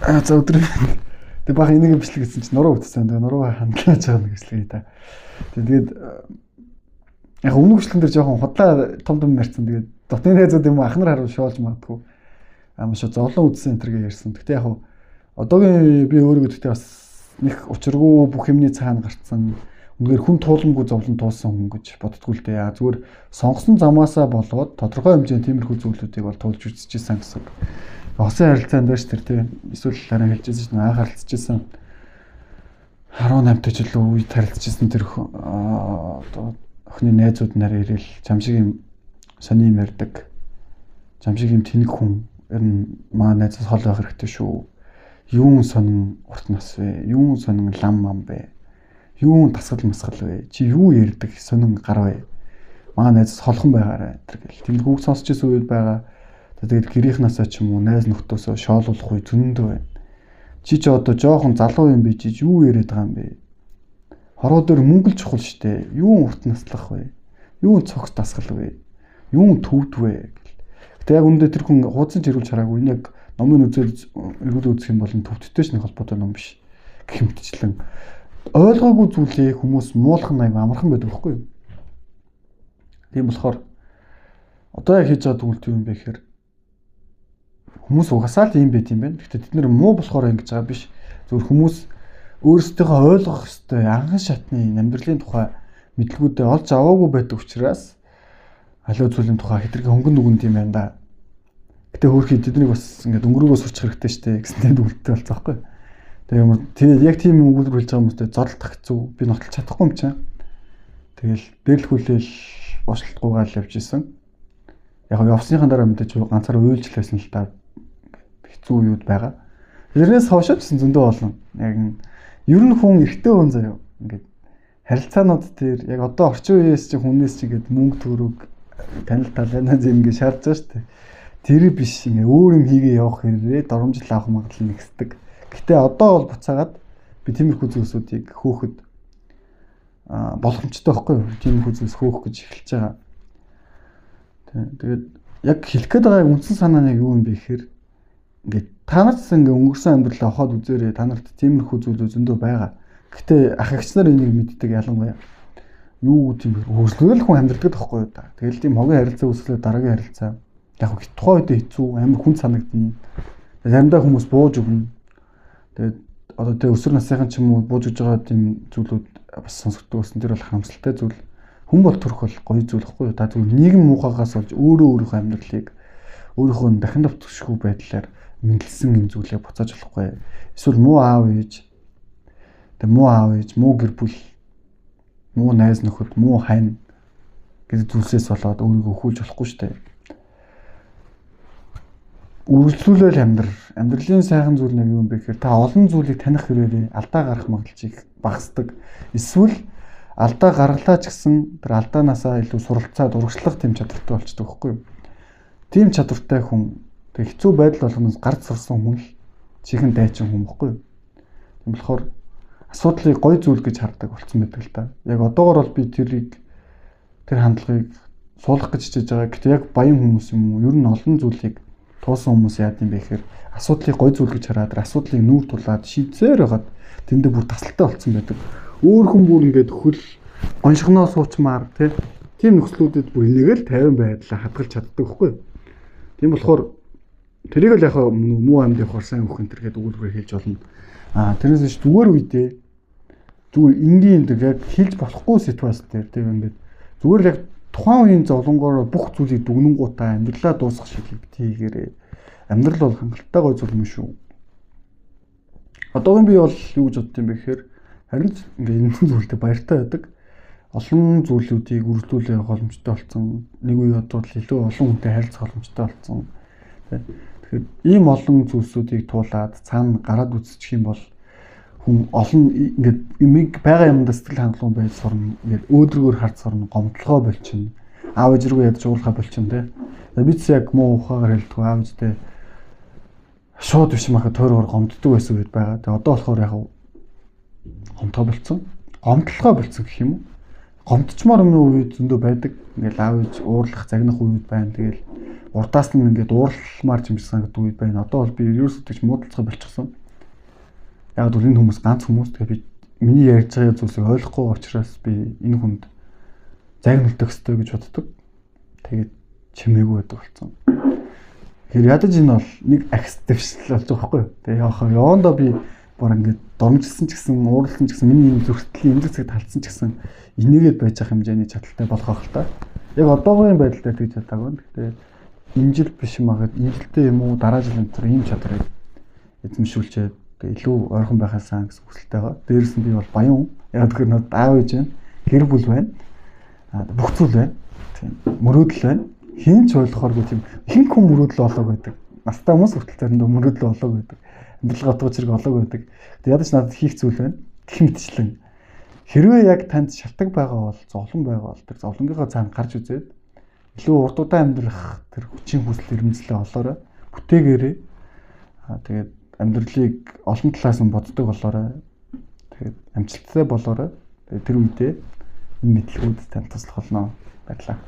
За өдөр тэг бага энийг бичлэг гэсэн чинь нуруу өвдсөн. Тэгээ нуруу хандлааж байгаа нэг бичлэг та. Тэгээд яг өмнөх бичлэгэн дээр жоохон худлаа том том ярьсан. Тэгээд дотны найзууд юм ах нар харав шоолж магадгүй. Маш зовлон үдсэн энэ төргээ ярьсан. Гэтэ яг одоогийн би өөрийгөө тэгтээ бас нэг учиргүй бүх юмны цаана гарцсан. Үнэхээр хүн тууламгүй зовлон туулсан хүн гэж боддгоо л дээ. Зүгээр сонгосон замаасаа болоод тодорхой хэмжээний тиймэрхүү зүйлүүдийг бол туулж үзчихсэн гэсэн. Осын харилцаанд байж тэр тийм эсвэл харин хэлжсэн чинь анх харилцажсэн 18 та жил үед харилцажсэн тэр одоо охины найзууд нараа ирэл чам шиг юм сони юм ярьдаг. Чам шиг юм тэнэг хүн ер нь маа найзаас хол байх хэрэгтэй шүү. Юун сонин урт нас вэ? Юун сонин лам мам бэ? Юун тасгал масгал вэ? Чи юу ярьдаг сонин гар вэ? Маа найзаас холхон байгаарай тэр гэл. Тиймэрхүү үг сонсч ирсэн үед байгаа. Тэгээд гэрийнхнасаа ч юм уу найз нөхдөөсөө шоолуулах үе зөндөө байна. Чи ч одоо жоохон залуу юм би чи юу яриад байгаа юм бэ? Хороо дээр мөнгө л чухал штэ. Юун урт наслах вэ? Юун цогц дасгал вэ? Юун төвд вэ гэл. Гэтэ яг үүндээ тэр хүн хуудсан ч эргүүлж хараагүй. Энэ яг номын үзэл эргүүл үзэх юм бол төвдтэй ч нэг холбоотой ном биш. Гэх мэтчлэн ойлгоогүй зүйлийг хүмүүс муулах нь аягүй амархан байдаг байхгүй юу? Тийм болохоор одоо яг хийж байгаа дүгнэлт юу юм бэ гэхээр хүмүүс угасаа л ийм байт юм байна. Гэхдээ тэд нэр муу болохоор ингэж байгаа биш. Зөвхөн хүмүүс өөрсдийнхөө ойлгох ёстой анхан шатны амьдралын тухай мэдлгүүдээ олж аваагүй байдаг учраас аливаа зүйлийн тухай хэтэрхий хөнгөн нүгэнд юм байна да. Гэтэ хөөрхий тэднийг бас ингээд өнгөрөөгөө сурчих хэрэгтэй штэ гэсэн тийм дүгнэлттэй болцсон байхгүй. Тэгээ юм тэгээд яг тийм өгүүлбэр хэлж байгаа хүмүүстэй зодолдох хэцүү. Би нотолж чадахгүй юм чинь. Тэгэл дээрлэхүүлээл уушлалтгүйгаал явж исэн. Яг явсныхан дараа мэдээж ганцаараа уйлж л байсан л та хэцүү үеуд байгаа. Тэрнээс хойш ч гэсэн зөндөө олон. Яг ер нь хүн эртээ хүн заяа. Ингээд харилцаанууд дээр яг одоо орчин үеэс чи хүнээс чи ингээд мөнгө төгрөг танил талаанаа зэм ингээд шаардж байгаа шүү дээ. Тэр биш ингээ өөр юм хийгээ явах хэрээрээ доромжил авах магадлал нэгсдэг. Гэтэ одоо бол буцаагаад би тиймэрхүү зүйлсүүдийг хөөхөд боломжтой байхгүй юу? Тиймэрхүү зүйлс хөөх гэж эхэлж байгаа. Тэгээд яг хэлэх гээд байгаа үндсэн санаа нь яг юу юм бэ гэхээр ингээд та нарт ингээ өнгөрсөн амьдралаа ухаад үзээрэй. Та нарт тиймэрхүү зүйлүүд зөндөө байгаа. Гэтэ ах эгч нар энийг мэддэг ялангуяа. Юу гэдэг юм бэ? Хөрслөөл хүн амьдрдаг байхгүй юу та. Тэгэл тийм хогийн харилцаа үүсгэлээ дараагийн харилцаа. Яг тухайн үед хэцүү, амар хүн санагдана. Заримдаа хүмүүс бууж өгнө. Тэгээд одоо тэ өсвөр насныхан ч юм уу бууж өгж байгаа тийм зүйлүүд бас сонсогддог байсан. Тэр бол харамсалтай зүйл. Хүн бол төрөх бол гоё зүйл байхгүй юу? Та зүгээр нийгэм муухайгаас болж өөрөө өөрийнхөө амьдралыг өөрийнхөө дахин давтагшгүй байдлаар мэдлсэн энэ зүйлээ буцааж болохгүй. Эсвэл муу аав ээж, тэг муу аав ээж, муу гэр бүл, муу найз нөхөд, муу хань гэдэг зүйлсээс болоод өөрийгөө хүүлж болохгүй шүү дээ. Үргэлжлүүлэл амьдрал. Амьдралын сайхан зүйл нэг юм бэ гэхээр та олон зүйлийг таних хэрээрээ алдаа гарах магадлалыг багасдаг. Эсвэл алдаа гаргалаа ч гэсэн тэр алдаанаасаа илүү суралцаад урагшлах тийм чадвартай болчдөг байхгүй юу? Тийм чадвартай хүн тэг хэцүү байдал болгоноос гарц сурсан хүн л чихэн дайчин хүн байхгүй юу? Тийм болохоор асуудлыг гоё зүйл гэж хардаг болсон байдаг л та. Яг одоогор бол би тэрийг тэр хандлагыг суулгах гэж хичээж байгаа. Гэтэ яг баян хүмүүс юм уу? Ер нь олон зүйлийг туусан хүмүүс яад юм бэ гэхээр асуудлыг гоё зүйл гэж хараад тэр асуудлыг нүүр тулаад шийдсээр байгаад тэндээ бүр тасалтай болцсон байдаг. Өөр хүн бүр ингээд хөл гоншгоноо суучмаар тийм нөхцлүүдэд бүр энийг л 50 байдлаа хадгалж чаддаг байхгүй юу? Тийм болохоор тэрийг л яг муу амьд явахаар сайн өгөх энэ төр гэдэг өгүүлбэрээр хэлж болно. Тэрнээс биш зүгээр үедээ зүгээр энгийн энэ яг хэлж болохгүй ситуац дээр тийм ингээд зүгээр л яг тухайн үеийн зовлонгоор бүх зүйлийг дүгнэнгуутаа амьдралаа дуусгах шиг хийгээрээ. Амьдрал бол хангалттай гой зүйл юм шүү. Одоогийн би бол юу гэж бодд юм бэ гэхээр харин ч ингээ энэ зүйлтэй баяртай байдаг. Олон зүйлүүдийг үргэлжлүүлэх боломжтой болсон. Нэг үе бодвол илүү олон хүнтэй харилцах боломжтой болсон. Тэгэхээр ийм олон зүйлсүүдийг туулаад цаана гараад үзчих юм бол хүн олон ингээд юмыг байгаа юмдаа сэтгэл хангалуун байж сурна. Ингээд өөдрөгөөр харж сурна, гомдлогоо болчихно. Аав ээж рүү ядаж уулахаа болчихно те. Би ч яг муу ухаагаар хэлдэг аав ээжтэй шууд биш махаа тойроор гомддог байсан үед байгаа. Тэгээ одоо болохоор яг гомдгоо болцсон. Гомдлогоо болцсон гэх юм уу? Гомдчмаар өмнө үед зөндөө байдаг. Ингээл аав ээж уурлах, загнах үед байна. Тэгэл Урдаас нь ингээд уурламар юм шиг санагддаг үед байна. Одоо бол би ерөөсөө тэгж муудалцгаа болчихсон. Яг бол энэ хүмүүс ганц хүмүүс. Тэгээ би миний ярьж байгаа зүйлсийг ойлгохгүй учраас би энэ хүнд загналдах ёстой гэж боддог. Тэгээд чимээгүй байдаг болсон. Тэгэхээр ядаж энэ бол нэг агс дэвшил болж байгаа байхгүй юу? Тэгээ яхаа явандаа би бүр ингээд доромжилсан ч гэсэн уурлсан ч гэсэн миний энэ зүрхтгэлийн эмзэг цагт алдсан ч гэсэн инээгээд байж байгаа хэмжээний чадaltaй болох байх л та. Яг одоогийн байдал дээр тэгж чадаагүй. Гэхдээ энэ жил биш магад энэ жилдээ юм уу дараа жил энэ төр ийм чадварыг эзэмшүүлчихэд илүү ойрхон байхаасаа гэсэн хүсэлтэй байгаа. Дээрээс нь би бол баян хүн. Яг тэгэхээр надад аав ээж байна, гэр бүл байна. Бүх зүйл байна. Тийм. Мөрөөдөл байна. Хэн ч ойлгохооргүй тийм ихэнх хүн мөрөөдөл олоог байдаг. Настай хүмүүс хүртэл заримдаа мөрөөдөл олоог байдаг. Амьдрал гатгуу зэрэг олоог байдаг. Гэтэ ядаж надад хийх зүйл байна. Гэх мэтчлэн. Хэрвээ яг танд шалтгаан байгаа бол, зовлон байгаа бол тэр зовлонгийнхоо цаана гарч үзээд илүү урт удаан амьдрах тэр хүчин хүсэл эрмэлзлээ олоорой. Бүтээгээрэй. Тэгээд амьдралыг олон талаас нь боддог болоорой. Тэгээд амжилттай болоорой. Тэгээд тэр үедээ энэ мэдлэгүүд танд туслах болно. Баярлалаа.